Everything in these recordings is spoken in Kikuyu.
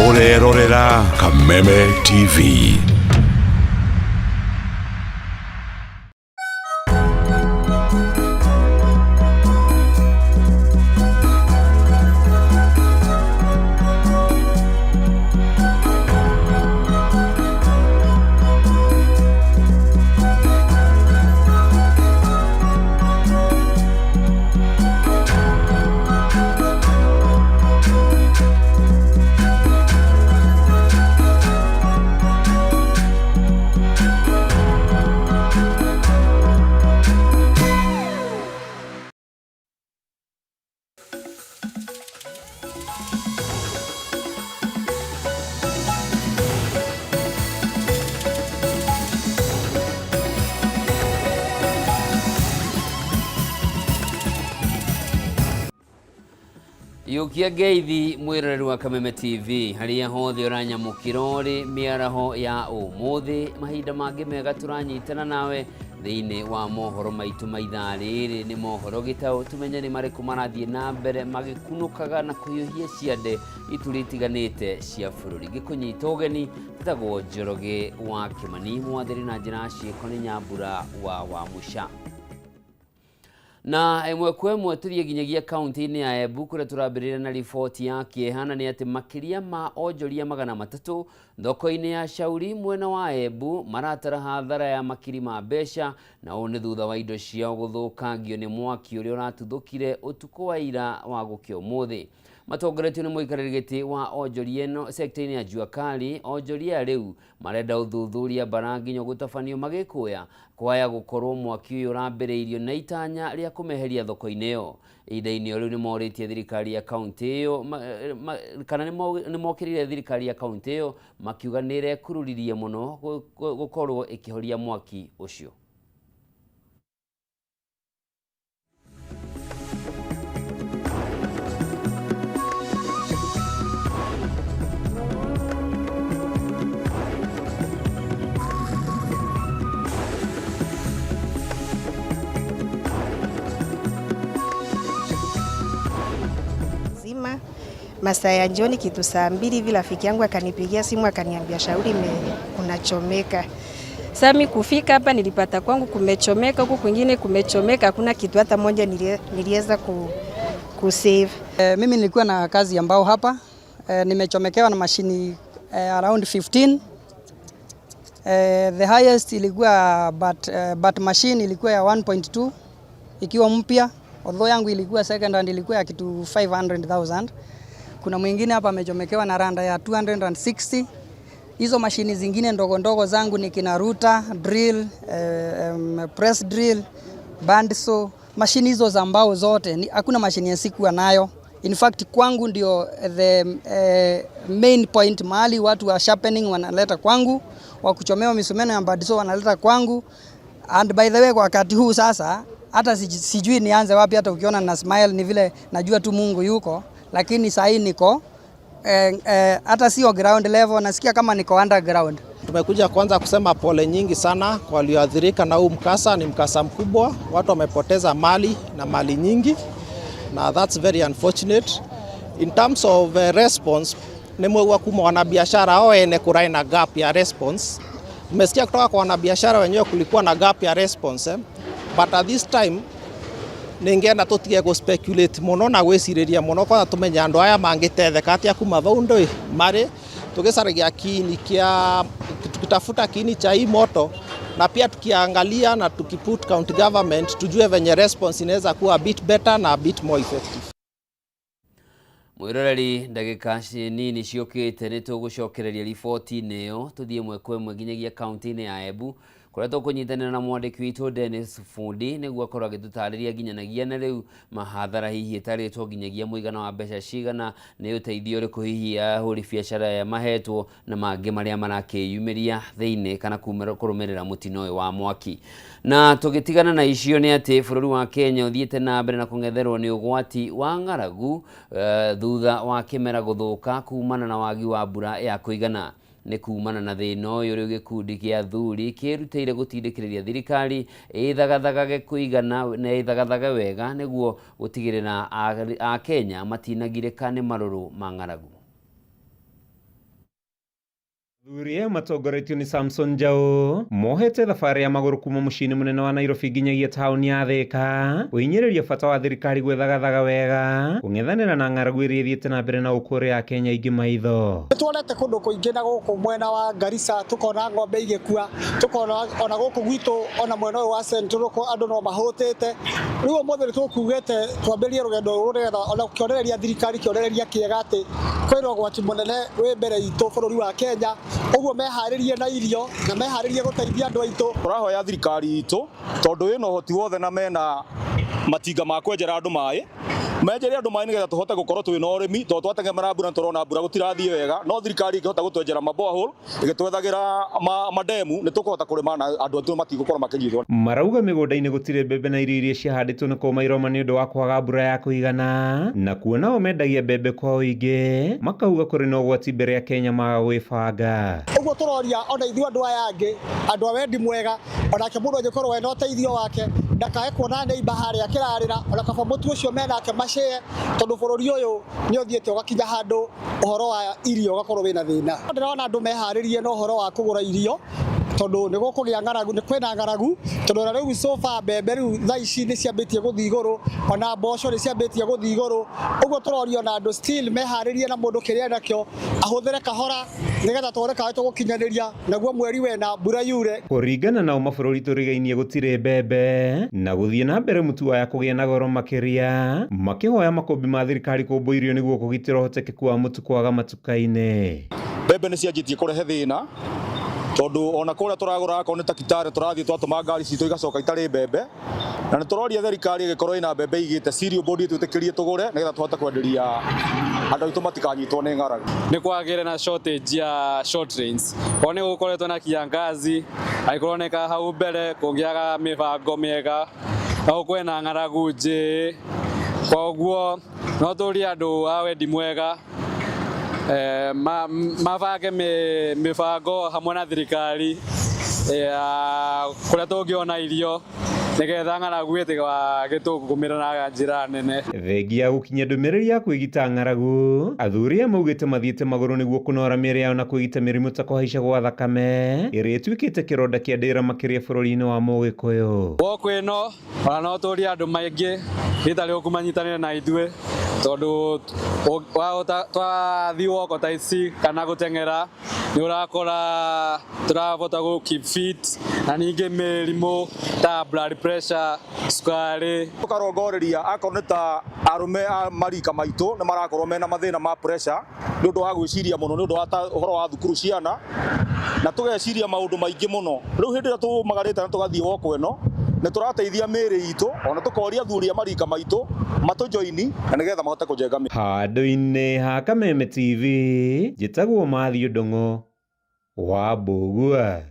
Ũrerorera Kameme TV. Yũkia ngeithi mwĩroreri wa Kameme TV harĩa hothe ũranyamũkĩra ũrĩ mĩaraho ya ũmũthĩ mahinda mangĩ mega tũranyitana nawe thĩinĩ wa mohoro maitũ ma ithaa rĩrĩ nĩ mohoro gĩtaũ tũmenye nĩ marĩkũ marathiĩ na mbere magĩkunũkaga na kũhiũhia ciande ituri itiganĩte cia bũrũri ngĩkũnyita ũgeni njĩtagwo Njoroge wa Kĩmani mwathĩri na njĩra ya ciĩko nĩ Nyambura wa Wamũca. Na ĩmwe kwa ĩmwe tũthiĩ nginyagia kaunti-inĩ ya Embu kũrĩa tũrambĩrĩria na riboti ya kĩeha na nĩ atĩ makĩria ma onjoria 300 thoko-inĩ ya Shauri mwena wa Embu maratara hathara ya makiri ma mbeca na ũũ nĩ thutha wa indo ciao gũthũkangio nĩ mwaki ũrĩa ũratuthũkire ũtukũ wa ira wa gũkĩa ũmũthĩ. Matongoretio nĩ mũikarĩri gĩtĩ wa onjoria ĩno sekta-inĩ ya Jua Kali, onjoria rĩu marenda ũthuthuria mbara nginyo gũtabanio magĩkũya kwaya gũkorwo mwaki ũyũ ũrambĩrĩirio na itanya rĩa kũmeheria thoko-inĩ ĩyo. Ihinda-inĩ o rĩu nĩmorĩtie thirikari ya kaunti ĩyo kana nĩmokĩrĩire thirikari ya kaunti ĩyo makiuga nĩĩrekururirie mũno gũkorwo ĩkĩhoria mwaki ũcio. Zima masaa ya jioni kitu saa 2 hivi, rafiki yangu akanipigia simu akaniambia Shauri kunachomeka. Sasa mimi kufika hapa nilipata kwangu kumechomeka, huku kwingine kumechomeka, hakuna kitu hata moja niliweza kusave. Mimi nilikuwa na kazi ambao hapa nimechomekewa na mashini around 15. The highest ilikuwa but machine ilikuwa ya 1.2 ikiwa mpya, although yangu ilikuwa second hand, ilikuwa ya kitu 500,000. Kuna mwingine hapa amechomekewa na randa ya 260. Hizo mashini zingine ndogo ndogo zangu ni kina router, drill, press drill, bandsaw, mashini hizo za mbao zote, hakuna mashini ya sikuwa nayo. In fact kwangu ndio the main point, mahali watu wa sharpening wanaleta kwangu, wa kuchomewa misumeno ya bandsaw wanaleta kwangu. And by the way kwa wakati huu sasa hata sijui nianze wapi, hata ukiona na smile ni vile najua tu Mungu yuko, lakini saa hii niko hata sio ground level, nasikia kama niko underground. Tumekuja kwanza kusema pole nyingi sana kwa walioathirika na huu mkasa. Ni mkasa mkubwa, watu wamepoteza mali na mali nyingi, na that's very unfortunate. In terms of response, ni mwegwa kuma wanabiashara o ene kurai na gap ya response. Tumesikia kutoka kwa wanabiashara wenyewe kulikuwa na gap ya response, But at this time ningienda tutige go speculate muno na gwiciriria muno, kwanza tumenye andu aya mangitetheka atia kuma vau ndui mari tugicaragia kiini kia, tukitafuta kiini cha hii moto, na pia tukiangalia na tukiput county government tujue venye response inaweza kuwa a bit better na a bit more effective. Mwiroreri ndagika nini ciũkĩte nĩ tũgũcokereria riboti-inĩ ĩyo tũthiĩ ĩmwe kwa ĩmwe nginyagia kaunti-inĩ ya Embu kũrĩa tũkũnyitanĩra na mwandĩki witũ Dennis Fundi nĩguo akorwo agĩtũtarĩria nginyanagia na rĩu mahathara hihi ĩtarĩtwo nginyagia mũigana wa mbeca cigana, nĩ ũteithio ũrĩkũ hihi ahũri biacara aya mahetwo na mangĩ marĩa marakĩyumĩria thĩinĩ kana kũrũmĩrĩra mũtino ũyũ wa mwaki. Na tũgĩtigana na icio nĩ atĩ bũrũri wa Kenya ũthiĩte na mbere na kũng'etherwo nĩ ũgwati wa ng'aragu thutha wa kĩmera gũthũka kumana na wagi wa mbura ya kũigana. Nĩ kumana na thĩna ũyũ rĩu gĩkundi kĩa athuri kĩrutĩire gũtindĩkĩrĩria thirikari ĩthagathagage kũigana na ĩthagathage wega nĩguo gũtigĩrĩra Akenya matinagirĩka nĩ marũrũ ma ng'aragu. Athuri aya matongoretio nĩ Samson Njau mohete thabarĩ ya magũrũ kuma mũciĩ-inĩ mũnene wa Nairobi nginyagia taũni ya Thika kũhinyĩrĩria bata wa thirikari gwĩthagathaga wega kũng'ethanĩra na ng'aragu ĩrĩa ĩthiĩte na mbere na gũkũrĩra Akenya aingĩ maitho. Nĩtuonete kũndũ kũingĩ na gũkũ mwena wa Garissa tukona ng'ombe igĩkua, tukona ona gũkũ gwitũ ona mwena ũyũ wa Central andũ no mahũtĩte. Rĩu ũmũthĩ nĩtũkugĩte twambĩrĩrie rũgendo rũrũ nĩgetha ona kĩonereria thirikari kĩonereria kĩega atĩ kwĩna ũgwati mũnene wĩ mbere itũ bũrũri wa Kenya, ũguo meharĩrie na irio na meharĩrie gũteithia andũ aitũ. Tũrahoya thirikari itũ tondũ ĩna ũhoti wothe na mena matinga ma kwenjera andũ maĩ, menjere andũ maĩ nĩgetha tũhote gũkorwo twĩna ũrĩmi tondũ twategemera mbura nĩtũrona mbura gũtirathiĩ wega, no thirikari ĩngĩhota gũtwenjera ma borehole ĩgĩtwethagĩra mandemu nĩtũkũhota kũrĩma na andũ aitũ matigũkorwo makĩnyitwo. Marauga mĩgũnda-inĩ gũtirĩ mbembe na irio iria ciahandĩtwo nĩ kũma iroma nĩ ũndũ wa kwaga mbura ya kũigana, na kuona o mendagia mbembe kwa ũingĩ makauga kũrĩ na ũgwati mbere ya Kenya maga gwĩbanga. Ũguo tũroria ona ithuĩ andũ aya angĩ, andũ a wendi mwega, onake mũndũ angĩkorwo ena ũteithio wake ndakae kuona neighbor harĩa akĩrarĩra, ona kaba mũtu ũcio menake macĩe, tondũ bũrũri ũyũ nĩ ũthiĩte ũgakinya handũ ũhoro wa irio ũgakorwo wĩna thĩna. Ndĩrona andũ meharĩrie na ũhoro wa kũgũra irio tondũ nĩ gũkũgĩa ng'aragu, nĩ kwĩna ng'aragu, tondũ ona rĩu so far mbembe rĩu thaa ici nĩ ciambĩtie gũthiĩ igũrũ, ona mboco nĩ ciambĩtie gũthiĩ igũrũ. Ũguo tũroria ona andũ still meharĩrie na mũndũ kĩrĩa enakĩo ahũthĩre kahora nĩgetha tuone kana tũgũkinyanĩria naguo mweri wena mbura yure. Kũringana nao mabũrũri tũrigainie gũtirĩ mbembe na gũthiĩ na mbere mũtu waya kũgĩa na goro makĩria, makĩhoya makũmbĩ ma thirikari kũmbwo irio nĩguo kũgitĩra ũhotekeku wa mũtu kwaga matuka-inĩ. Mbembe nĩ cianjĩtie kũrehe thĩna tondũ ona kũrĩa tũragũra akorwo nĩ ta Kitale tũrathiĩ twatũma ngari citũ igacoka itarĩ mbembe, na nĩ tũroria thirikari ĩgĩkorwo ĩna mbembe igĩte cereal board ĩtwĩtĩkĩrie tũgũre nĩgetha tũhote kwenderia andũ aitũ matikanyitwo nĩ ng'aragu. Nĩ kwagĩre na shortage ya short rains, o nĩ gũkoretwo na kiangazi angĩkorwo hau mbere kũngĩaga mĩbango mĩega no kwĩna ng'aragu njĩ, koguo no tũrie andũ a wendi mwega mabange mĩbango hamwe na thirikari ya kũrĩa tũngĩona irio nĩgetha ng'aragu ĩtigagĩtũgũmĩra na njĩra nene. Thengia ya gũkinyia ndũmĩrĩri ya kwĩgita ng'aragu, athuri aya maugĩte mathiĩte magũrũ nĩguo kũnora mĩĩrĩ yao na kwĩgita mĩrimũ ta kũhaica gwa thakame ĩrĩa ĩtuĩkĩte kĩronda kĩa ndĩra makĩria bũrũri-inĩ wa Mũgĩkũyũ. Walk ĩno ona no tũrie andũ maingĩ rita rĩũku manyitanĩre na ithuĩ tondũ twathiĩ walk ta ici kana gũteng'era nĩ ũrakora tũrahota gũ keep fit na ningĩ mĩrimũ ta blood pressure, cukari. Tũkarongoreria akorwo nĩ ta arũme a marika maitũ nĩ marakorwo mena mathĩna ma pressure nĩ ũndũ wa gwĩciria mũno nĩ ũndũ wa ũhoro wa thukuru ciana, na tũgeciria maũndũ maingĩ mũno. Rĩu hĩndĩ ĩrĩa tũmagarĩte na tũgathiĩ walk ĩno nĩ tũrateithia mĩĩrĩ itũ ona tũkoria athuri a marika maitũ matũjoini na nĩgetha mahote kũjenga mĩĩrĩ. Handũ-inĩ ha Kameme TV njĩtagwo Matthew Ndung'u wa Mbũgua.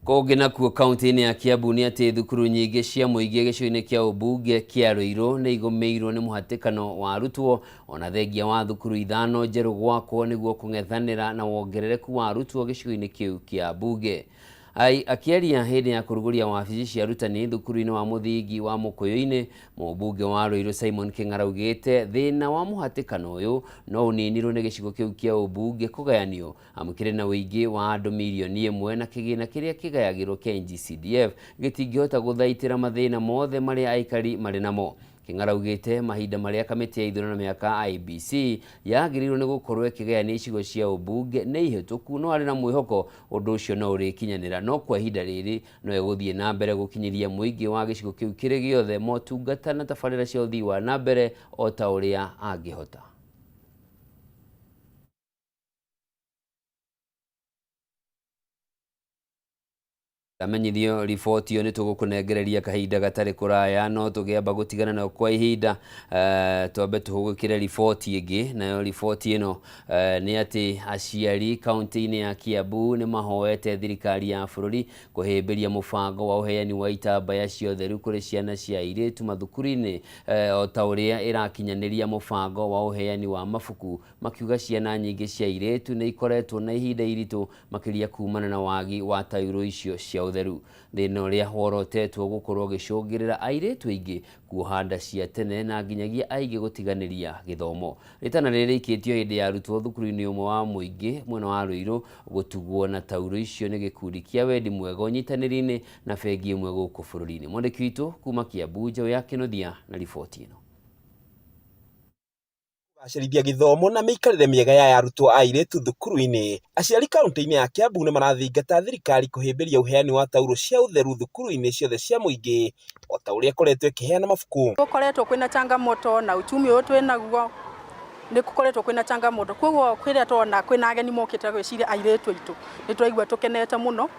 Kũngĩ nakuo kaunti-inĩ ya Kiambu nĩ atĩ thukuru nyingĩ cia mũingĩ gĩcigo-inĩ kĩa ũmbunge kĩa Ruiru nĩ igũmĩirwo nĩ mũhatĩkano wa arutwo ona thengia wa thukuru 5 njerũ gwakwo nĩguo kũng'ethanĩra na wongerereku wa arutwo gĩcigo-inĩ kĩu kĩa mbunge. Akĩaria hĩndĩ ya kũrugũria wabici cia arutani thukuru-inĩ wa mũthingi wa Mũkũyũ-inĩ, mũmbunge wa Ruiru Simon Kĩng'ara augĩte thĩna wa mũhatĩkano ũyũ no ũninirwo nĩ gĩcigo kĩu kĩa ũmbunge kũgayanio amu kĩrĩ na ũingĩ wa andũ mirioni 1 na kĩgĩna kĩrĩa kĩgayagĩrwo kĩa NGCDF gĩtingĩhota gũthaitĩra mathĩna mothe marĩa aikari marĩ namo. Kĩng'ara augĩte mahinda marĩa kamĩtĩ ya ithurano mĩaka IEBC yagĩrĩirwo nĩ gũkorwo ĩkĩgayania icigo cia ũmbunge nĩ ihĩtũku, no arĩ na mwĩhoko ũndũ ũcio no ũrĩkinyanĩra, no kwa ihinda rĩrĩ no ĩgũthiĩ na mbere gũkinyĩria mũingĩ wa gĩcigo kĩu kĩrĩ gĩothe motungata na tabarĩra cia ũthii wa na mbere o ta ũrĩa angĩhota. Ndamenyithio riboti ĩyo nĩ tũgũkũnengereria kahinda gatarĩ kũraya, no tũgĩamba gũtigana nayo kwa ihinda, twambe tũhũgũkĩre riboti ĩngĩ. Nayo riboti ĩno nĩ atĩ aciari kaunti-inĩ ya Kiambu nĩ mahoete thirikari ya bũrũri kũhĩmbĩria mũbango wa ũheani wa itambaya cia ũtheru kũrĩ ciana cia airĩtu mathukuru-inĩ, o ta ũrĩa ĩrakinyanĩria mũbango wa ũheani wa mabuku, makiuga ciana nyingĩ cia airĩtu nĩ ikoretwo na ihinda iritũ makĩria kumana na wagi wa taurũ icio cia ũtheru. Thĩna ũrĩa worotetwo gũkorwo ũgĩcũngĩrĩra airĩtu aingĩ kuoha nda cia tene na nginyagia aingĩ gũtiganĩria gĩthomo. Rĩtana rĩrĩ rĩikĩtio hĩndĩ ya arutwo thukuru-inĩ ũmwe wa mũingĩ mwena wa Ruiru gũtugwo na tauro icio nĩ gĩkundi kĩa wendi mwega ũnyitanĩri-inĩ na bengi ĩmwe gũkũ bũrũri-inĩ. Mwandĩki witũ kuma Kiambu Njaũ ya Kĩnuthia na riboti ĩno. Kũgacĩrithia gĩthomo na mĩikarĩre mĩega ya arutwo a airĩtu thukuru-inĩ. Aciari kaunti-inĩ ya Kiambu nĩ marathingata thirikari kũhĩmbĩria ũheani wa tauro cia ũtheru thukuru-inĩ ciothe cia mũingĩ o ta ũrĩa ĩkoretwo ĩkĩheana mabuku. Gũkoretwo kwĩna changamoto na uchumi ũyũ twĩnaguo nĩ gũkoretwo kwĩna changamoto, koguo kĩrĩa tuona kwĩna ageni mokĩte gwĩciria airĩtu aitũ nĩ twaigua tũkenete mũno,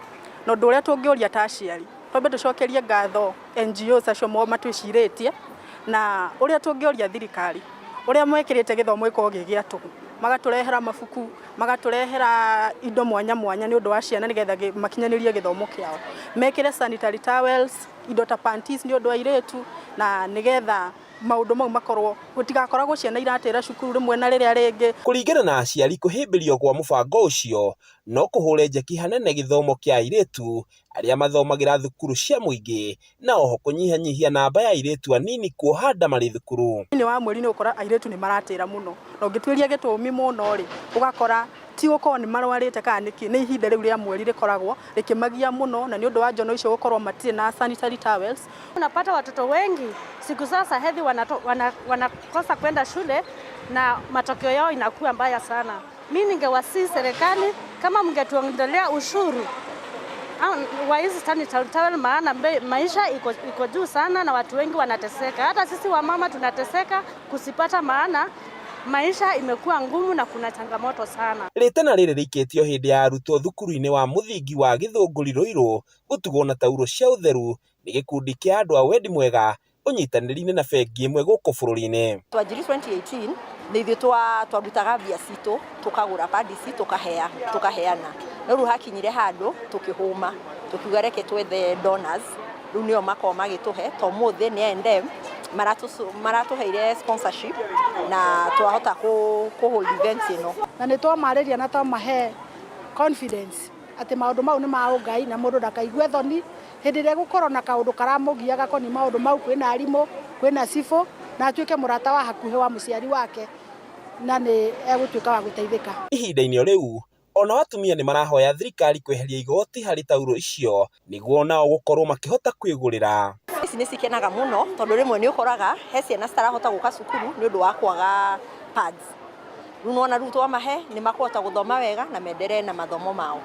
na ũndũ ũrĩa tũngĩũria ta aciari twambe tũcokerie ngatho NGOs acio matwĩcirĩtie, na ũrĩa tũngĩũria thirikari ũrĩa mwekĩrĩte gĩthomo gĩkorwo gĩ gĩa tũhũ, magatũrehera mabuku, magatũrehera indo mwanya mwanya nĩ ũndũ wa ciana nĩgetha makinyanĩrie gĩthomo kĩao, mekĩre sanitary towels, indo ta panties nĩ ũndũ wa airĩtu, na nĩgetha maũndũ mau makorwo gũtigakoragwo ciana iratĩra cukuru rĩmwe na rĩrĩa rĩngĩ. Kũringana na aciari, kũhĩmbĩrio kwa mũbango ũcio no kũhũre njeki hanene gĩthomo kĩa airĩtu arĩa mathomagĩra thukuru cia mũingĩ na oho kũnyihanyihia namba ya airĩtu anini kuoha nda marĩ thukuru. Thĩinĩ wa mweri nĩ ũgũkora airĩtu nĩ maratĩra mũno, na ũngĩtuĩria gĩtũmi mũno rĩ, ũgakora ti gũkorwo nĩ marwarĩte kana nĩkĩ, nĩ ihinda rĩu rĩa mweri rĩkoragwo rĩkĩmagia mũno, na nĩ ũndũ wa njono icio gũkorwo matirĩ na sanitary towels. Unapata watoto wengi siku sasa hedhi wanakosa kwenda shule na matokeo yao inakuwa mbaya sana. Mimi ningewasihi serikali kama mngetuondolea ushuru wa hizi sanitary towel, maana maisha iko juu sana na watu wengi wanateseka. Hata sisi wamama tunateseka kusipata, maana maisha imekuwa ngumu na kuna changamoto sana. Rĩtana rĩrĩ rĩikĩtio hĩndĩ ya arutwo thukuru-inĩ wa mũthingi wa Gĩthũngũri Ruiru gũtugwo na tauro cia ũtheru nĩ gĩkundi kĩa andũ a wendi mwega ũnyitanĩri-inĩ na bengi ĩmwe gũkũ bũrũri-inĩ. Twanjirie 2018 nĩ ithuĩ twarutaga mbia citũ tũkagũra padi tũkaheana, no rĩu hakinyire handũ tũkĩhũma tũkiuga reke twethe donors, rĩu nĩo makoragwo magĩtũhe ta ũmũthĩ nĩ A&M maratũheire sponsorship na twahota kũ hold event ĩno. Na nĩ twamarĩria na twamahe confidence atĩ maũndũ mau nĩ ma ũngai na mũndũ ndakaigue thoni hĩndĩ ĩrĩa gũkorwo na kaũndũ karamũgia gakoniĩ maũndũ mau, kwĩna arimũ, kwĩna cibũ, na atuĩke mũrata wa hakuhĩ wa mũciari wake na nĩ egũtuĩka wa gũteithĩka. Ihinda-inĩ o rĩu ona atumia nĩ marahoya thirikari kweheria igoti harĩ tauro icio nĩguo nao gũkorwo makĩhota kwĩgũrĩra. Ici nĩ cikenaga mũno tondũ rĩmwe nĩ ũkoraga he ciana citarahota gũka cukuru nĩ ũndũ wa kwaga pads. Rĩu nĩwona rĩu twamahe nĩ makũhota gũthoma wega na menderee na mathomo mao.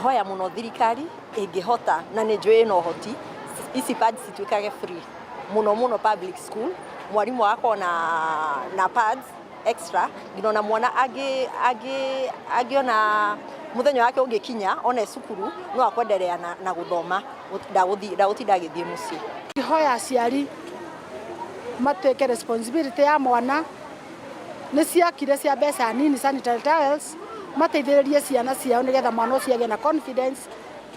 Hoya mũno thirikari ĩngĩhota, na nĩ njũĩ ĩna ũhoti, ici pads cituĩkage free mũno mũno public school, mwarimũ agakorwo na pads extra nginya ona mwana angĩona mũthenya wake ũngĩkinya one cukuru no akwenderea na gũthoma, ndagũtinda agĩthiĩ mũciĩ. Hoya aciari matwĩke responsibility ya mwana, nĩ ciakire cia mbeca nini sanitary towels, mateithĩrĩrie ciana ciao nĩgetha mwana ũcio agĩe na confidence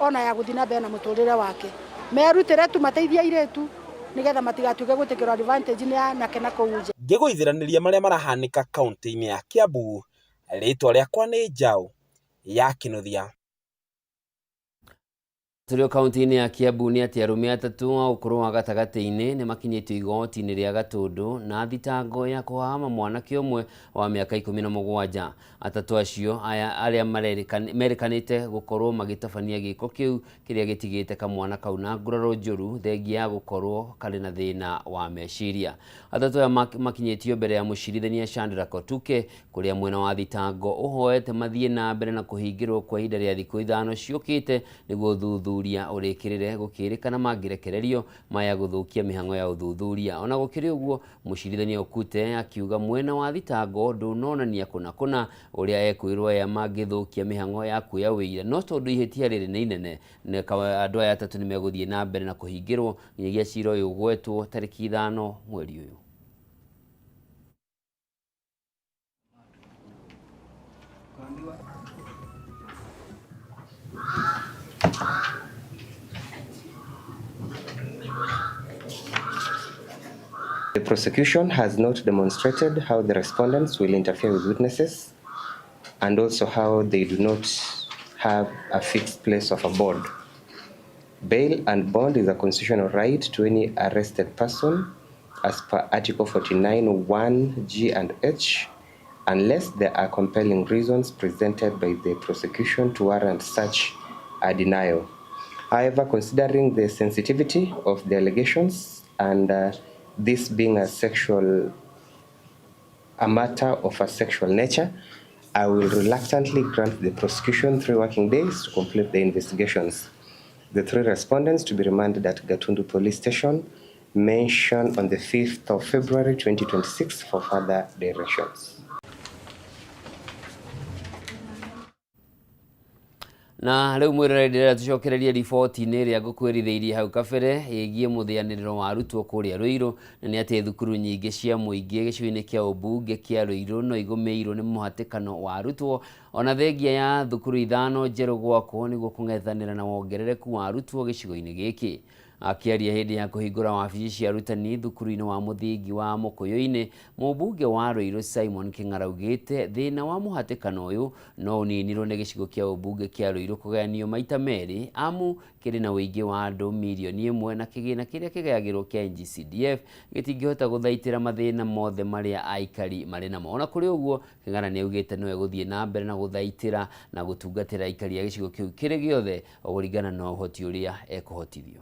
ona ya gũthiĩ na mbere na mũtũrĩre wake. Merutĩre tu mateithie airĩtu nĩgetha matigatuĩke gwĩtĩkĩrwo advantage nĩ anake na kũu nja. Ngĩgũithĩranĩria marĩa marahanĩka kaunti-inĩ ya Kiambu, rĩtwa rĩakwa nĩ Njaũ ya Kĩnuthia. Tũrĩ o kaunti-inĩ ya Kiambu nĩ atĩ arũme atatũ a ũkũrũ wa gatagatĩ-inĩ nĩ makinyĩtio igoti-inĩ rĩa Gatũndũ na thitango ya kũhahama mwanake ũmwe wa mĩaka 17. Atatũ acio aya arĩa merĩkanĩte gũkorwo magĩtabania gĩko kĩu kĩrĩa gĩtigĩte kamwana kau na nguraro njũru thengia ya gũkorwo karĩ na thĩna wa meciria. Atatũ aya makinyĩtio mbere ya mũcirithania Chandra Kotuke kũrĩa mwena wa thitango ũhoete mathiĩ na mbere na kũhingĩrwo kwa ihinda rĩa thikũ 5 ciũkĩte nĩguo ũthuthuria ũrĩkĩrĩre gũkĩrĩkana mangĩrekererio maya gũthũkia mĩhang'o ya ũthuthuria. Ona gũkĩrĩ ũguo, mũcirithania Okute akiuga mwena wa thitango ndũnonania kũna kũna ũrĩa ekwĩrwo aya mangĩthũkia mĩhang'o ya kuoya ũira, no tondũ ihĩtia rĩrĩ nĩ inene, andũ aya atatũ nĩ megũthiĩ na mbere na kũhingĩrwo nginyagia cira ũyũ ũgwetwo tarĩki 5 mweri ũyũ. The prosecution has not demonstrated how the respondents will interfere with witnesses and also how they do not have a fixed place of abode. Bail and bond is a constitutional right to any arrested person as per Article 49 1 G and H, unless there are compelling reasons presented by the prosecution to warrant such a denial. However, considering the sensitivity of the allegations and this being a matter of a sexual nature, I will reluctantly grant the prosecution 3 working days to complete the investigations. The 3 respondents to be remanded at Gatundu Police Station, mentioned on the 5th of February 2026 for further directions. Na rĩu mwĩroreri ndĩrenda tũcokererie riboti-inĩ ĩrĩa ngũkwĩrithĩirie hau kabere ĩgiĩ mũthĩanĩrĩro wa arutwo kũrĩa Ruiru, na nĩ atĩ thukuru nyingĩ cia mũingĩ gĩcigo-inĩ kĩa ũmbunge kĩa Ruiru no igũmĩirwo nĩ mũhatĩkano wa arutwo ona thengia ya thukuru 5 njerũ gwakwo nĩguo kũng'ethanĩra na wongerereku wa arutwo gĩcigo-inĩ gĩkĩ. Akĩaria hĩndĩ ya kũhingũra wabici cia arutani thukuru-inĩ wa mũthingi wa Mũkũyũ-inĩ, mũmbunge wa Ruiru Simon Kĩng'ara augĩte thĩna wa mũhatĩkano ũyũ no ũninirwo nĩ gĩcigo kĩa ũmbunge kĩa Ruiru kũgayanio maita merĩ, amu kĩrĩ na ũingĩ wa andũ mirioni 1 na kĩgĩna kĩrĩa kĩgayagĩrwo kĩa NGCDF gĩtingĩhota gũthaitĩra mathĩna mothe marĩa aikari marĩ namo. Ona kũrĩ ũguo, Kĩng'ara nĩ augĩte no egũthiĩ na mbere na gũthaitĩra na gũtungatĩra aikari a gĩcigo kĩu kĩrĩ gĩothe o kũringana na ũhoti ũrĩa ekũhotithio.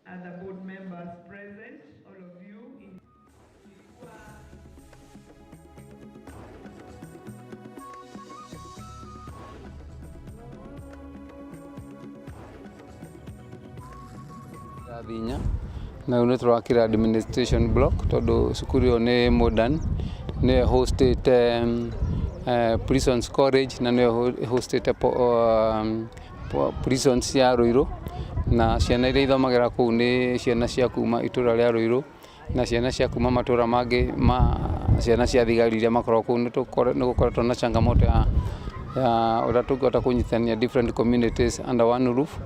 Other board members present, all of you. Inya na rĩu nĩ tũrakĩra administration block tondũ cukuru ĩyo nĩ modern, nĩyo hostĩte Prisons College na nĩyo hostĩte Prisons ya Ruiru, na ciana iria ithomagĩra kũu nĩ ciana cia kuma itũra rĩa Ruiru na ciana cia kuma matũra mangĩ ma ciana cia thigari iria makoragwo kũu. Nĩ gũkoretwo na changamoto ya ũrĩa tũngĩhota kũnyitithania different communities under one roof,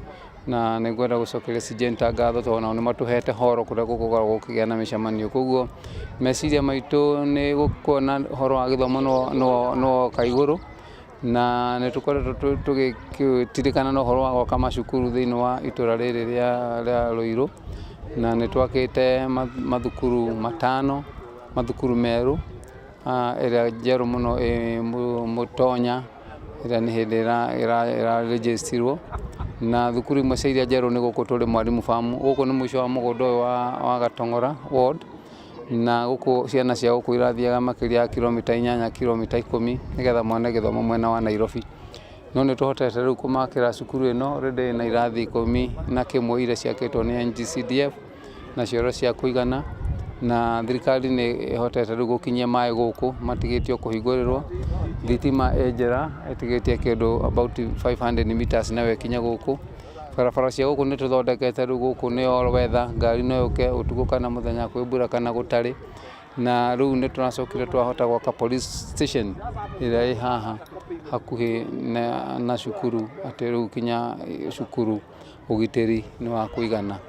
na nĩ ngwenda gũcokeria Syngenta ngatho tondũ nao nĩ matũhete horo kũrĩa gũkoragwo gũkĩgĩa na mĩcemanio. Koguo meciria maitũ nĩ gũkuona ũhoro wa gĩthomo no woka igũrũ, na nĩ tũkoretwo tũgĩtirikana na ũhoro wa gwaka macukuru thĩinĩ wa itũra rĩrĩ rĩa Ruiru, na nĩ twakĩte mathukuru 5, mathukuru merũ, ĩrĩa njerũ mũno ĩ Mũtonya, ĩrĩa nĩ hĩndĩ ĩraregistirwo, na thukuru imwe cia iria njerũ nĩ gũkũ tũrĩ Mwalimu Farm. Gũkũ nĩ mũico wa mũgũnda ũyũ wa Gatong'ora ward, na gũkũ ciana cia gũkũ irathiaga makĩria ya kilomita 8 kilomita 10 nĩgetha mone gĩthomo mwena wa Nairobi. No nĩ tũhotete rĩu kũmakĩra cukuru ĩno already na irathi 11 iria ciakĩtwo nĩ NGCDF na cioro cia kũigana, na thirikari nĩ ĩhotete rĩu gũkinyia maĩ gũkũ matigĩtio kũhingũrĩrwo, thitima ĩ njĩra ĩtigĩtie kĩndũ about 500 meters nayo ĩkinye gũkũ. Barabara cia gũkũ nĩ tũthondekete rĩu gũkũ nĩ all weather, ngari no yũke ũtukũ kana mũthenya, kwĩ mbura kana gũtarĩ, na rĩu nĩ tũracokire twahota gwaka police station ĩrĩa ĩ haha hakuhĩ na cukuru, atĩ rĩu kinya cukuru ũgitĩri nĩ wa kũigana.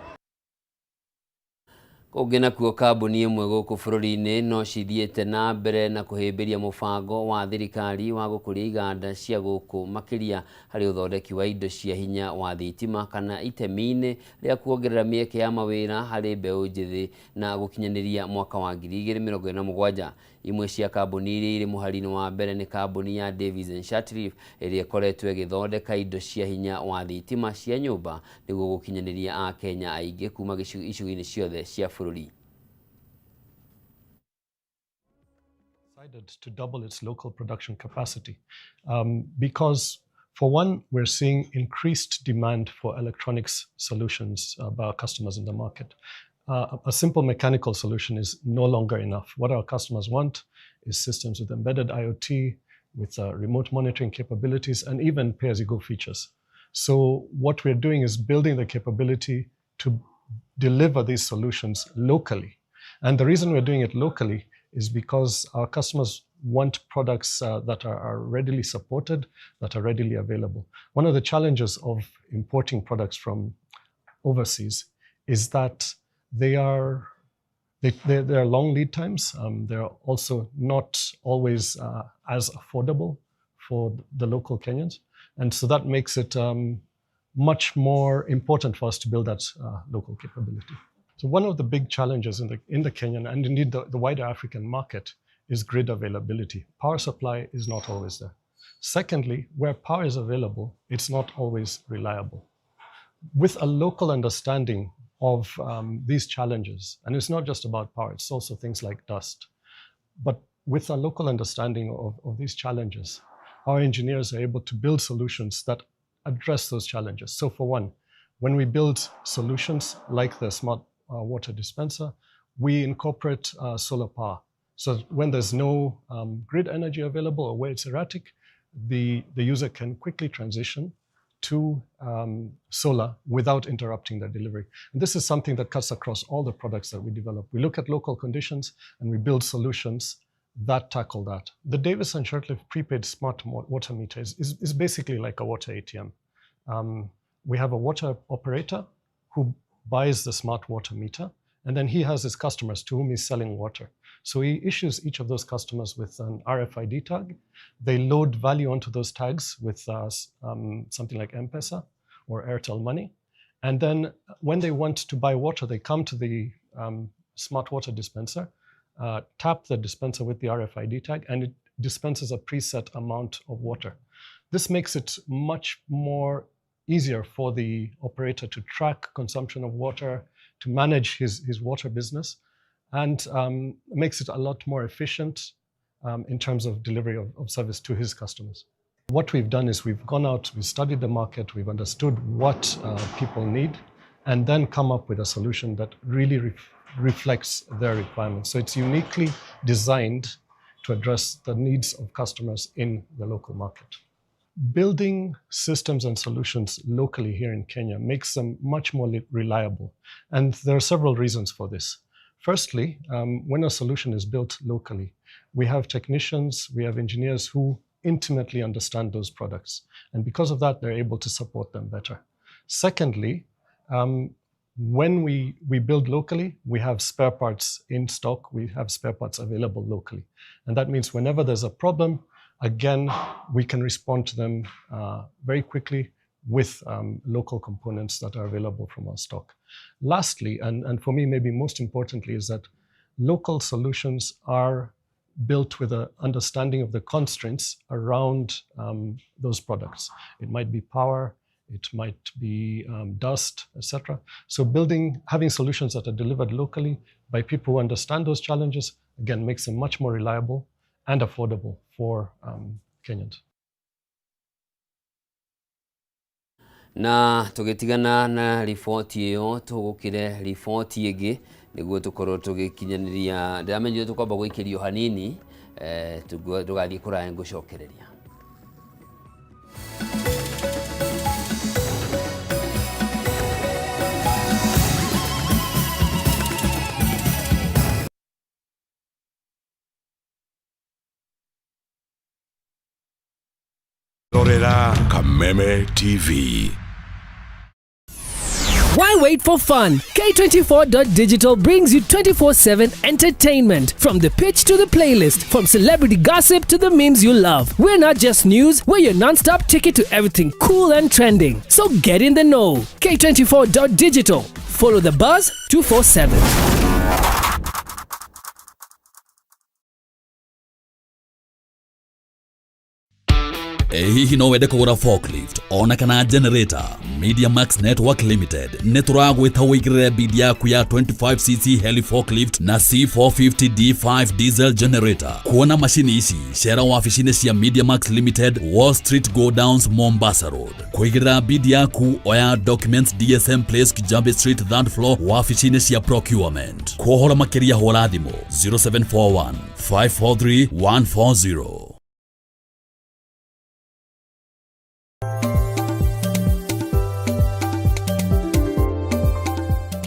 Kũngĩ nakuo kambuni ĩmwe gũkũ bũrũri-inĩ no cithiĩte na mbere na kũhĩmbĩria mũbango wa thirikari wa gũkũria iganda cia gũkũ makĩria harĩ ũthondeki wa indo cia hinya wa thitima kana itemi-inĩ rĩa kuongerera mĩeke ya mawĩra harĩ mbeũ njĩthĩ na gũkinyanĩria mwaka wa 2027. Imwe cia kambuni iria irĩ mũhari-inĩ wa mbere nĩ kambuni ya Davis and Shirtliff ĩrĩa ĩkoretwo ĩgĩthondeka indo cia hinya wa thitima cia nyũmba nĩguo gũkinyanĩria Akenya aingĩ kuma icigo-inĩ ciothe cia bũrũri. Decided to double its local production capacity because, for one, we're seeing increased demand for electronics solutions by our customers in the market. A simple mechanical solution is no longer enough. What our customers want is systems with embedded IoT, with remote monitoring capabilities, and even pay-as-you-go features. So what we're doing is building the capability to deliver these solutions locally. And the reason we're doing it locally is because our customers want products that are readily supported, that are readily available. One of the challenges of importing products from overseas is that they There are long lead times. They're also not always as affordable for the local Kenyans. And so that makes it much more important for us to build that local capability. So one of the big challenges in the Kenyan and indeed the wider African market is grid availability. Power supply is not always there. Secondly, where power is available, it's not always reliable. With a local understanding of these challenges, and it's not just about power, it's also things like dust, but with a local understanding of these challenges, our engineers are able to build solutions that address those challenges. So for one, when we build solutions like the smart water dispenser, we incorporate solar power. So when there's no grid energy available or where it's erratic, the user can quickly transition to solar without interrupting their delivery. And this is something that cuts across all the products that we develop. We look at local conditions and we build solutions that tackle that. The Davis and Shirtliff prepaid smart water meter is basically like a water ATM. We have a water operator who buys the smart water meter, and then he has his customers to whom he's selling water. So he issues each of those customers with an RFID tag. They load value onto those tags with something like M-Pesa or Airtel Money. And then when they want to buy water, they come to the smart water dispenser, tap the dispenser with the RFID tag, and it dispenses a preset amount of water. This makes it much more easier for the operator to track consumption of water, to manage his water business, and makes it a lot more efficient in terms of delivery of service to his customers. What we've done is we've gone out, we've studied the market, we've understood what people need, and then come up with a solution that really reflects their requirements. So it's uniquely designed to address the needs of customers in the local market. Building systems and solutions locally here in Kenya makes them much more reliable. And there are several reasons for this. Firstly, when a solution is built locally, we have technicians, we have engineers who intimately understand those products. And because of that, they're able to support them better. Secondly, when we build locally, we have spare parts in stock, we have spare parts available locally. And that means whenever there's a problem, again, we can respond to them very quickly with local components that are available from our stock. Lastly, and for me, maybe most importantly, is that local solutions are built with an understanding of the constraints around those products. It might be power, it might be dust, etc. So having solutions that are delivered locally by people who understand those challenges, again, makes them much more reliable and affordable for Kenyans. Na tũgĩtigana na riboti ĩyo tũgũkĩre riboti ĩngĩ nĩguo tũkorwo tũgĩkinyanĩria. Ndĩramenyire tũkwamba gũikĩrio hanini, ndũgathiĩ kũraya ngũcokereria. Rorera Kameme TV. Why wait for fun? K24.digital brings you 24/7 entertainment. From the pitch to the playlist, from celebrity gossip to the memes you love. We're not just news, we're your non-stop ticket to everything cool and trending. So get in the know. K24.digital. Follow the buzz 247. Hihi no wende kũgũra forklift ona kana generator? Media Max Network Limited nĩ tũragwĩta ũigĩrĩre bid yaku ya 25cc heli forklift na C450 D5 diesel generator. Kuona macini ici cera wabici-inĩ cia Media Max Limited, Wall Street Go Downs, Mombasa Road. Kũigĩrĩra bid yaku oya documents DSM Place, Kijabe Street, third floor, wabici-inĩ cia procurement. Kũhoro makĩria hũra thimũ 0741 543 140.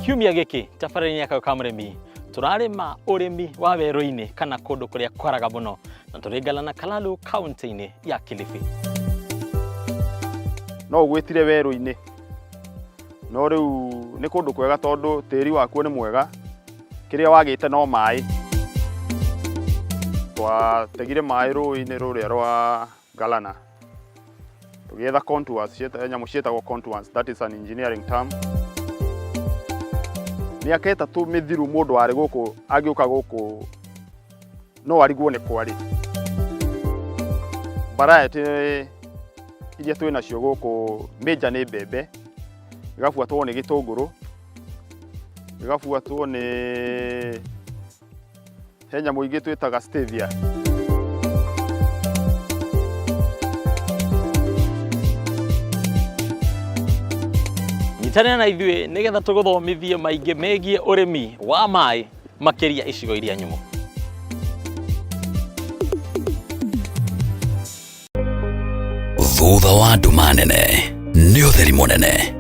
Kiumia gĩkĩ tabarĩra-inĩ ya Kayũ ka Mũrĩmi tũrarĩma ũrĩmi wa werũ-inĩ kana kũndũ kũrĩa kwaraga mũno na tũrĩ na Kalalu kaunti-inĩ ya Kilifi. No ũgwĩtire werũ-inĩ no rĩu nĩ kũndũ kwega tondũ tĩri wakuo nĩ mwega Kĩrĩa wagĩte no maĩ. Twategire maĩ rũĩ-inĩ rũrĩa rwa Galana. Tũgĩetha contours, nyamũ ciĩtagwo contours, that is an engineering term. Mĩaka 3 mĩthiru mũndũ warĩ gũkũ agĩũka gũkũ no arigwo nĩ kwarĩ. Variety iria twĩ nacio gũkũ major nĩ mbembe, ĩgabuatwo nĩ gĩtũngũrũ, ĩgabuatwo nĩ he nyamũ ingĩ twĩtaga stevia. Nyitanĩra na ithuĩ nĩgetha tũgũthomithie maingĩ megiĩ ũrĩmi wa maĩ makĩria icigo iria nyũmũ. Thutha wa nduma nene nĩ ũtheri mũnene,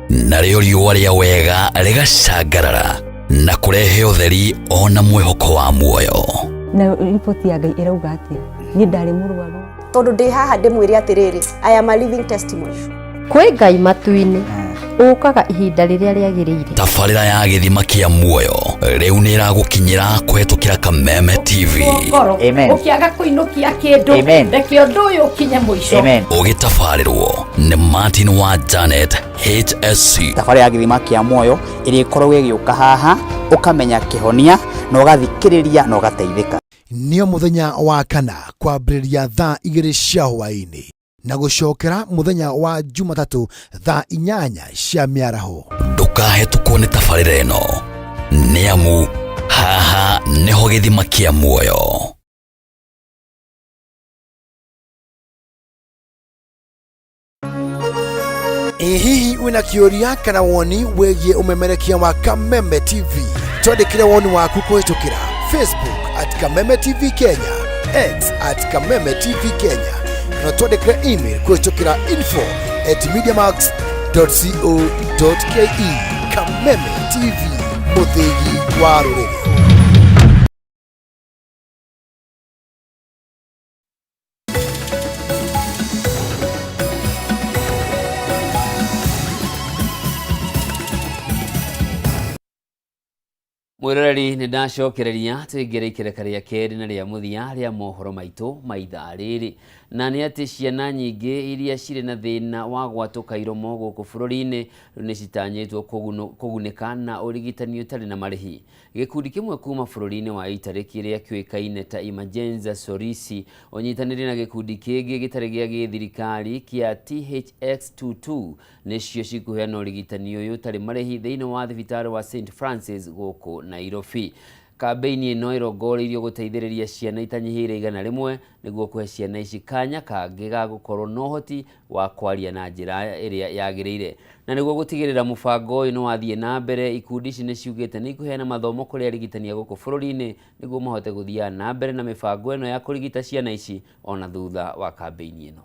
narĩo riũa rĩa wega rĩgacangarara na kũrehe ũtheri ona mwĩhoko wa muoyo. Na riboti ya Ngai ĩrauga atĩa? Niĩ ndarĩ mũrwaru. Tondũ ndĩ haha ndĩmwĩre atĩrĩrĩ, I am a living testimony. Kwĩ Ngai matu-inĩ ũkaga ihinda rĩrĩa rĩagĩrĩire. Tabarĩra ya gĩthima kĩa muoyo rĩu nĩ ĩragũkinyĩra kũhetũkĩra Kameme TV. Ngoro ũkĩaga kũinũkia kĩndũ, reke ũndũ ũyũ ũkinye mũico. Ũgĩtabarĩrwo nĩ Martin wa Janet HSC. Thabarĩ ya gĩthima kĩa muoyo ĩrĩa ĩkoragwo ĩgĩũka haha ũkamenya kĩhonia na ũgathikĩrĩria na ũgateithĩka. Nĩo mũthenya wa kana kwambĩrĩria thaa 2 cia hwaĩ-inĩ na gũcokera mũthenya wa Jumatatũ thaa 8 cia mĩaraho. Ndũkahetũkwo nĩ tabarĩra ĩno nĩ amu haha nĩho gĩthima kĩa muoyo. Ĩ hihi wĩna kĩũria kana woni wĩgiĩ ũmemerekia wa Kameme TV? Twandĩkĩre woni waku kũhĩtũkĩra Facebook at Kameme TV Kenya, X at Kameme TV Kenya, kana twandĩkĩre email kũhĩtũkĩra info@mediamax.co.ke. Kameme TV, mũthĩgi wa rũrĩrĩ. Mwĩroreri, nĩ ndacokereria tũingĩre ikereka rĩa kerĩ na rĩa mũthia rĩa mohoro maitũ ma ithaa rĩrĩ, na nĩ atĩ ciana nyingĩ iria cirĩ na thĩna wa gwatũka iromo gũkũ bũrũri-inĩ rĩu nĩ citanyĩtwo kũgunĩka na ũrigitani ũtarĩ na marĩhi. Gĩkundi kĩmwe kuma bũrũri-inĩ wa Italy kĩrĩa kĩũĩkaine ta Emergenza Sorrisi ũnyitanĩire na gĩkundi kĩngĩ gĩtarĩ gĩa gĩthirikari kĩa THX22 nĩcio cikũheana ũrigitani ũyũ ũtarĩ marĩhi thĩinĩ wa thibitarĩ wa St Francis gũkũ Nairobi. Kambĩini ĩno ĩrongoreirio gũteithĩrĩria ciana itanyihĩire 100 nĩguo kũhe ciana ici kanya kangĩ ga gũkorwo na ũhoti wa kwaria na njĩra ĩrĩa yagĩrĩire. Na nĩguo gũtigĩrĩra mũbango ũyũ nĩ wathiĩ na mbere, ikundi ici nĩ ciugĩte nĩ ikũheana mathomo kũrĩ arigitani a gũkũ bũrũri-inĩ nĩguo mahote gũthiaga na mbere na mĩbango ĩno ya kũrigita ciana ici ona thutha wa kambĩini ĩno.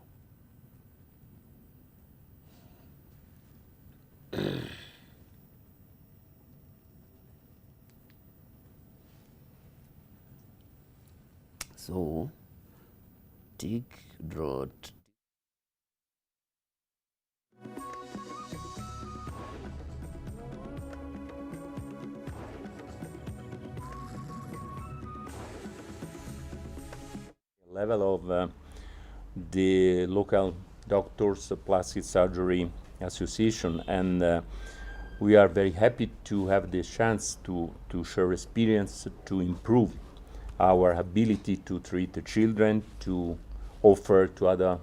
So, tick dot level of the local doctors plastic surgery association, and we are very happy to have the chance to share experience, to improve our ability to treat the children, to offer to other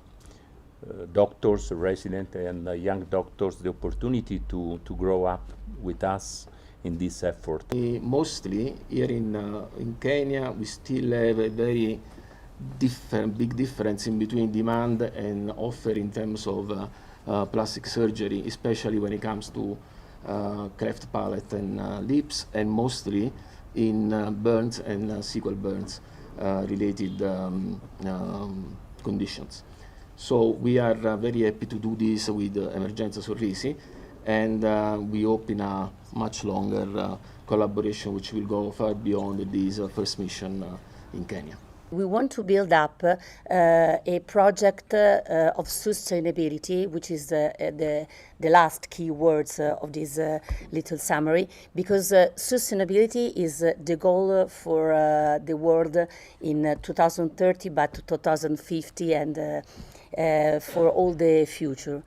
doctors, resident and young doctors the opportunity to grow up with us in this effort. Mostly here in Kenya, we still have a very big difference in between demand and offer in terms of plastic surgery, especially when it comes to cleft palate and lips, and mostly in burns and sequel burns related conditions. So we are very happy to do this with Emergenza Sorrisi, and we hope in a much longer collaboration which will go far beyond this first mission in Kenya. We want to build up a project of sustainability, which is the last key words of this little summary, because sustainability is the goal for the world in 2030, but 2050 and for all the future.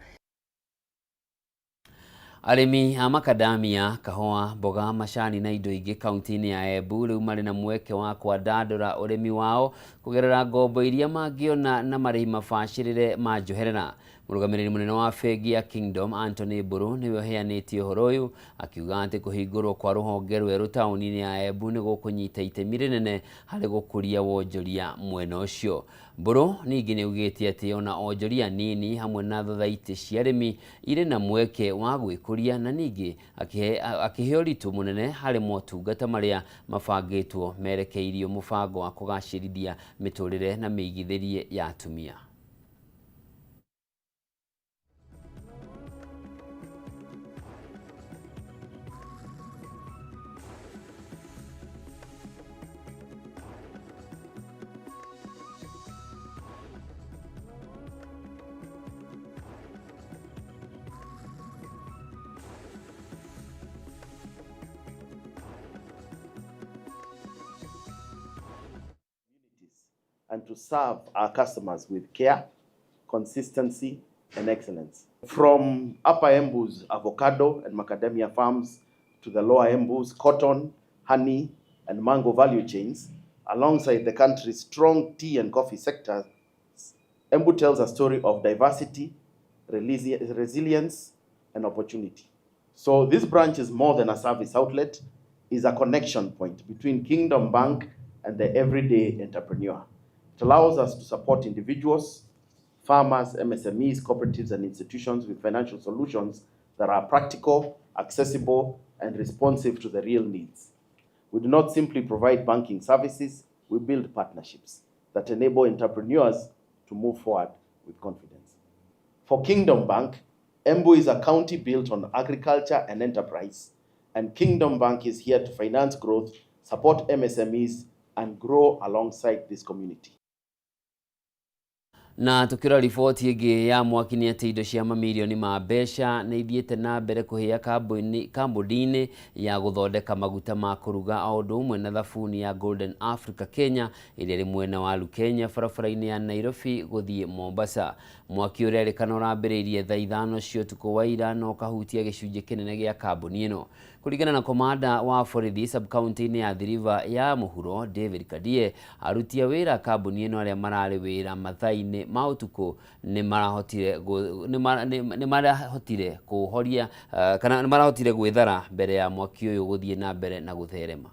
Arĩmi a makadamia, kahũa, mboga, macani na indo ingĩ kaunti-inĩ ya Embu rĩu marĩ na mweke wa kwandandũra ũrĩmi wao kũgerera ngombo iria mangĩona na marĩhi mabacĩrĩre ma njoherera. Mũrũgamĩrĩri mũnene wa bengi ya Kingdom Anthony Mburu nĩwe ũheanĩte ũhoro ũyũ akiuga atĩ kũhingũrwo kwa rũhonge rwerũ taũni-inĩ ya Embu nĩ gũkũnyita itemi rĩnene harĩ gũkũria wonjoria mwena ũcio. Mburu ningĩ nĩ augĩte atĩ ona onjoria nini hamwe na thothaitĩ cia arĩmi irĩ na mweke wa gwĩkũria na ningĩ akĩhe ũritũ mũnene harĩ motungata marĩa mabangĩtwo merekeirio mũbango wa kũgacĩrithia mĩtũrĩre na mĩigithĩrie ya atumia. And to serve our customers with care, consistency, and excellence. From Upper Embu's avocado and macadamia farms to the Lower Embu's cotton, honey, and mango value chains, alongside the country's strong tea and coffee sectors, Embu tells a story of diversity, resilience, and opportunity. So this branch is more than a service outlet, is a connection point between Kingdom Bank and the everyday entrepreneur. It allows us to support individuals, farmers, MSMEs, cooperatives, and institutions with financial solutions that are practical, accessible, and responsive to the real needs. We do not simply provide banking services, we build partnerships that enable entrepreneurs to move forward with confidence. For Kingdom Bank, Embu is a county built on agriculture and enterprise, and Kingdom Bank is here to finance growth, support MSMEs, and grow alongside this community. Na tukira riboti ĩngĩ ya mwaki nĩ atĩ indo cia mamirioni ma mbeca nĩ ithiĩte na mbere kũhĩa kambuni-inĩ ya gũthondeka maguta ma kũruga o ũndũ ũmwe na thabuni ya Golden Africa Kenya ĩrĩa ĩrĩ mwena wa Lukenya barabara-inĩ ya Nairobi gũthiĩ Mombasa. Mwaki ũrerĩkana ũrambĩrĩirie thaa 5 cia ũtukũ wa ira na ũkahutia gĩcunjĩ kĩnene gĩa kambuni ĩno. Kũringana na komanda wa borithi sub-county-inĩ ya Athi River ya mũhuro David Kadie, aruti a wĩra kambuni ĩno arĩa mararĩ wĩra mathaa-inĩ ma ũtukũ nĩ marahotire kũhoria kana nĩ marahotire gwĩthara mbere ya mwaki ũyũ gũthiĩ na mbere na gũtherema.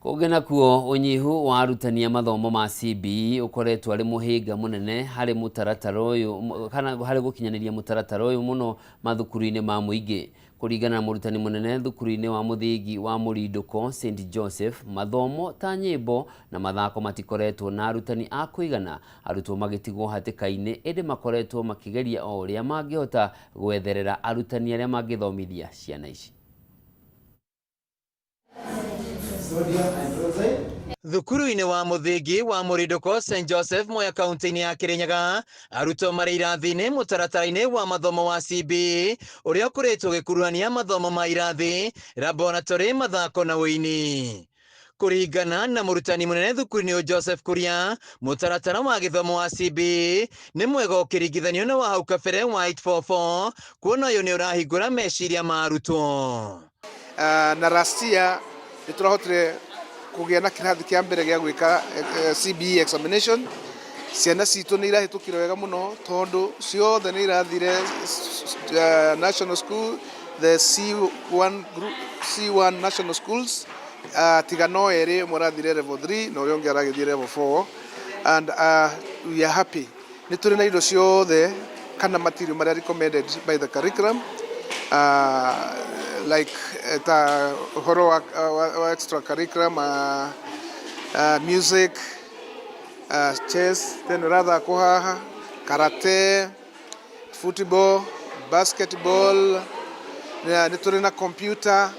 Kũngĩ nakuo ũnyihu wa arutani a mathomo ma CBE ũkoretwo arĩ mũhĩnga mũnene harĩ mũtaratara ũyũ kana harĩ gũkinyanĩria mũtaratara ũyũ mũno mathukuru-inĩ ma mũingĩ. Kũringana na mũrutani mũnene thukuru-inĩ wa mũthingi wa Mũrindũko St Joseph, mathomo ta nyĩmbo na mathako matikoretwo na arutani a kũigana, arutwo magĩtigwo hatĩka-inĩ ĩndĩ makoretwo makĩgeria o ũrĩa mangĩhota gwetherera arutani arĩa mangĩthomithia ciana ici. Thukuru-inĩ wa mũthingi wa Mũrindũko St Joseph Mwea kaunti-inĩ ya Kirinyaga, arutwo marĩ irathi-inĩ mũtaratara-inĩ wa mathomo wa CBE ũrĩa ũkoretwo ũgĩkuruhania mathomo ma irathi, laboratory, mathako na ũini. Kũringana na mũrutani mũnene thukuru-inĩ ũyũ Joseph Kuria, mũtaratara wa gĩthomo wa CBE nĩ mwega ũkĩringithanio na wa hau kabere wa 844, kuona ũyũ nĩ ũrahingũra meciria ma arutwo. Na last year nĩ tũrahotire kũgĩa na kĩrathi kĩa mbere gĩa gwĩka CBE examination. Ciana citũ nĩ irahĩtũkire wega mũno tondũ ciothe nĩ irathire national school, the C1 group, C1 national schools, tiga no erĩ, ũmwe arathire level 3 na ũrĩa ũngĩ aragĩthiĩ level 4, and we are happy. Nĩ tũrĩ na indo ciothe kana material marĩa recommended by the curriculum, like ta ũhoro wa extra curriculum, music, chess, then ũrathakwo haha, karate, football, basketball. Nĩ tũrĩ na computer,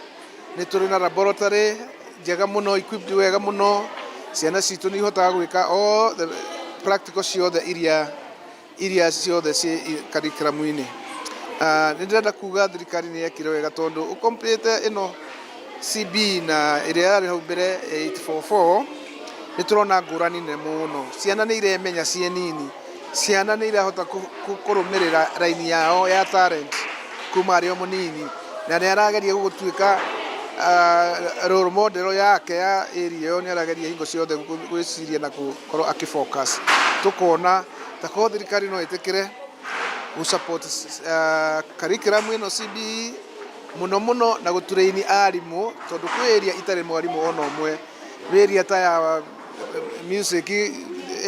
nĩ tũrĩ na laboratory njega mũno, equipped wega mũno. Ciana citũ nĩ ihotaga gwĩka all the practical ciothe iria ciothe ciĩ curriculum-inĩ. Nĩ ndĩrenda kuga thirikari nĩ yekire wega tondũ ũkompete ĩno CB na ĩrĩa yarĩ hau mbere 844, nĩ tũrona ngũrani nene mũno. Ciana nĩ iremenya ciĩ nini, ciana nĩ irahota kũrũmĩrĩra raini yao ya talent kuma arĩ o mũnini, na nĩ arageria gũtuĩka role model yake ya area ĩyo. Nĩ arageria hingo ciothe gwĩciria na gũkorwo akĩ focus. Tũkona takorwo thirikari no ĩtĩkĩre gũ support curriculum ĩno CBE mũno mũno na gũtũraini arimũ, tondũ kwĩ area itarĩ mwarimũ ona ũmwe. Kwĩ area ta ya music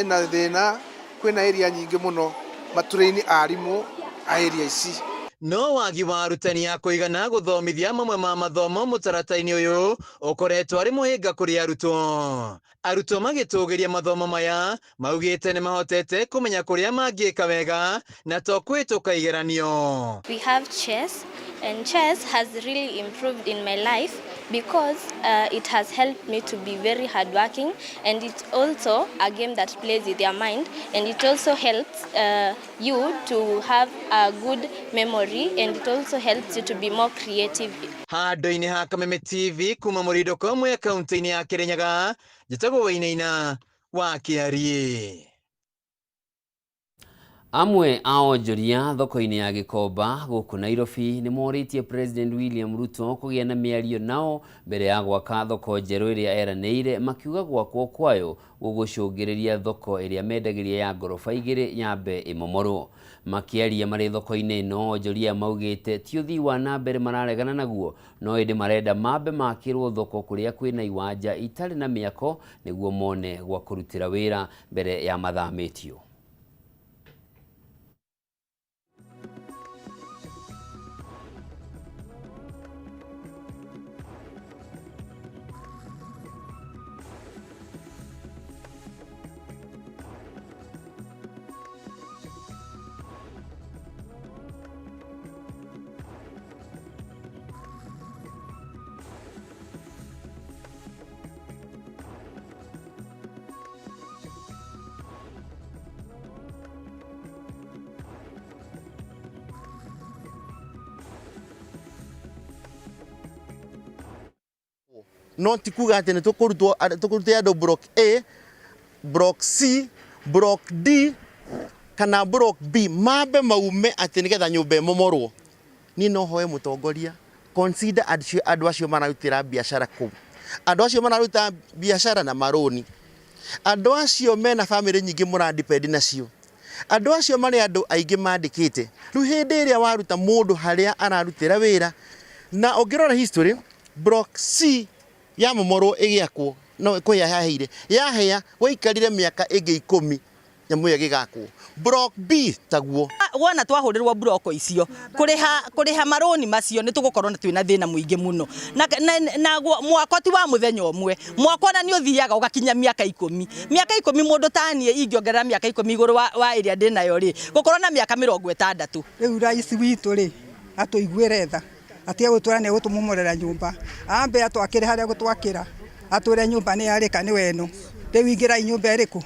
ĩna thĩna, kwĩna area nyingĩ mũno matũraini arimũ a area ici. No wagi wa arutani a kũigana gũthomithia mamwe ma mathomo mũtaratara-inĩ ũyũ ũkoretwo arĩ mũhĩnga kũrĩ arutwo. Arutwo magĩtũgĩria mathomo maya maugĩte nĩ mahotete kũmenya kũrĩa mangĩka wega na to kũhĩtũka igeranio. We have chess, and chess has really improved in my life because it has helped me to be very hardworking, and it's also a game that plays with your mind, and it also helps you to have a good memory, and it also helps you to be more creative. Handũ-inĩ ha Kameme TV kuma Mũrindũko Mwea kaunti-inĩ ya Kirinyaga, njĩtagwo Wainaina wa Kĩariĩ. Amwe a onjoria thoko-inĩ ya Gĩkomba gũkũ Nairobi nĩ morĩtie President William Ruto kũgĩa na mĩario nao mbere ya gwaka thoko njerũ ĩrĩa eranĩire, makiuga gwakwo kwayo gũgũcũngĩrĩria thoko ĩrĩa mendagĩria ya ngoroba igĩrĩ yambe ĩmomorwo. Makĩaria marĩ thoko-inĩ ĩno, onjoria maugĩte ti ũthii wa na mbere mararegana naguo, no ĩndĩ marenda mambe makĩrwo thoko kũrĩa kwĩna iwanja itarĩ na mĩako nĩguo mone gwa kũrutĩra wĩra mbere ya mathamĩtio. No ti kuga atĩ nĩ tũkũrutwo tũkũrute andũ block A, block C, block D kana block B mambe maume atĩ nĩgetha nyũmba ĩmomorwo. Niĩ no hoe mũtongoria consider andũ acio mararutĩra biacara kũu, andũ acio mararuta biacara na marũni, andũ acio mena bamĩrĩ nyingĩ mũradepend nacio, andũ acio marĩ andũ aingĩ mandĩkĩte. Rĩu hĩndĩ ĩrĩa waruta mũndũ harĩa ararutĩra wĩra, na ũngĩrora history, block C yamomorwo ĩgĩakwo No kũhĩa yahĩire, yahĩa gwaikarire mĩaka ĩngĩ 10 nyamũ ĩyo ĩgĩgakwo. Block B taguo. Wona twahũrĩrwo mburoko icio kũrĩha kũrĩha marũni macio nĩ tũgũkorwo na twĩna thĩna mũingĩ mũno na, na, na mwako ti wa mũthenya ũmwe. Mwako ona nĩ ũthiaga ũgakinya mĩaka 10. Mĩaka 10 mũndũ taniĩ ingĩongerera mĩaka 10 igũrũ wa, wa ĩrĩa ndĩnayo rĩ, gũkorwo na mĩaka 60. Rĩu rais witũ rĩ atũiguĩre tha atige gũtwĩra nĩ egũtũmomorera nyũmba, ambe atwakĩre harĩa egũtwakĩra, atwĩre nyũmba nĩ yarĩka nĩ weno, rĩu ingĩrai nyũmba ĩrĩkũ?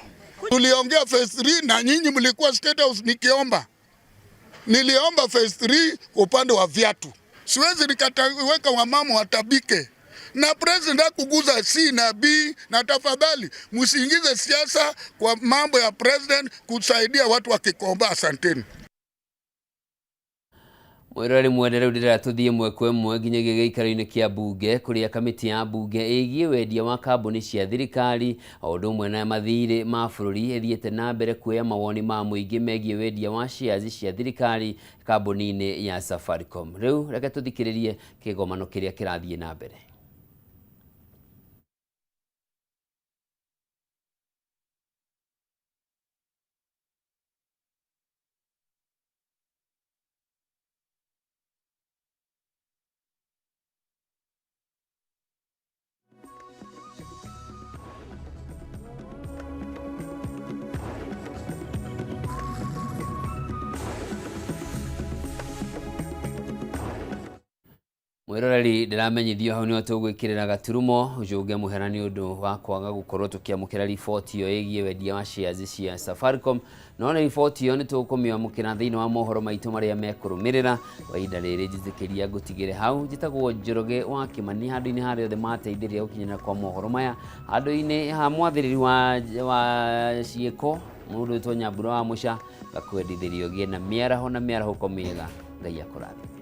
Tuliongea phase 3 na nyinyi mlikuwa State House nikiomba. Niliomba phase 3 kwa upande wa viatu. Siwezi nikaweka wamama watabike. Na president hakuguza C na B, na tafadhali msiingize siasa kwa mambo ya president kusaidia watu wa Kikomba. Asanteni. Mwĩroreri mwende, rĩu ndĩrera tũthiĩ ĩmwe kwa ĩmwe nginyagia gĩikaro-inĩ kĩa mbunge kũrĩa kamĩtĩ ya mbunge ĩgiĩ wendia wa kambuni cia thirikari o ũndũ ũmwe na mathirĩ ma bũrũri ĩthiĩte na mbere kuoya mawoni ma mũingĩ megiĩ wendia wa shares cia thirikari kambuni-inĩ ya Safaricom. Rĩu reke tũthikĩrĩrie kĩgomano kĩrĩa kĩrathiĩ na mbere. Mwĩroreri, ndĩramenyithio hau nĩho tũgwĩkĩrĩra gaturumo njũge mũhera nĩ ũndũ wa kwaga gũkorwo tũkĩamũkĩra riboti ĩyo ĩgiĩ wendia wa shares cia Safaricom, no nĩ riboti ĩyo nĩ tũkũmĩamũkĩra thĩinĩ wa mohoro maitũ marĩa mekũrũmĩrĩra. Kwa ihinda rĩrĩ njĩtĩkĩria ngũtigĩre hau. Njĩtagwo Njoroge wa Kĩmani, handũ-inĩ harĩa othe mateithĩrĩria gũkinyĩra kwa mohoro maya, handũ-inĩ ha mwathĩrĩri wa ciĩko mũndũ wĩtwo Nyambura wa Mũca, ngakwendithĩria ũgĩe na mĩaraho na mĩarahũko mĩega. Ngai akũrathime.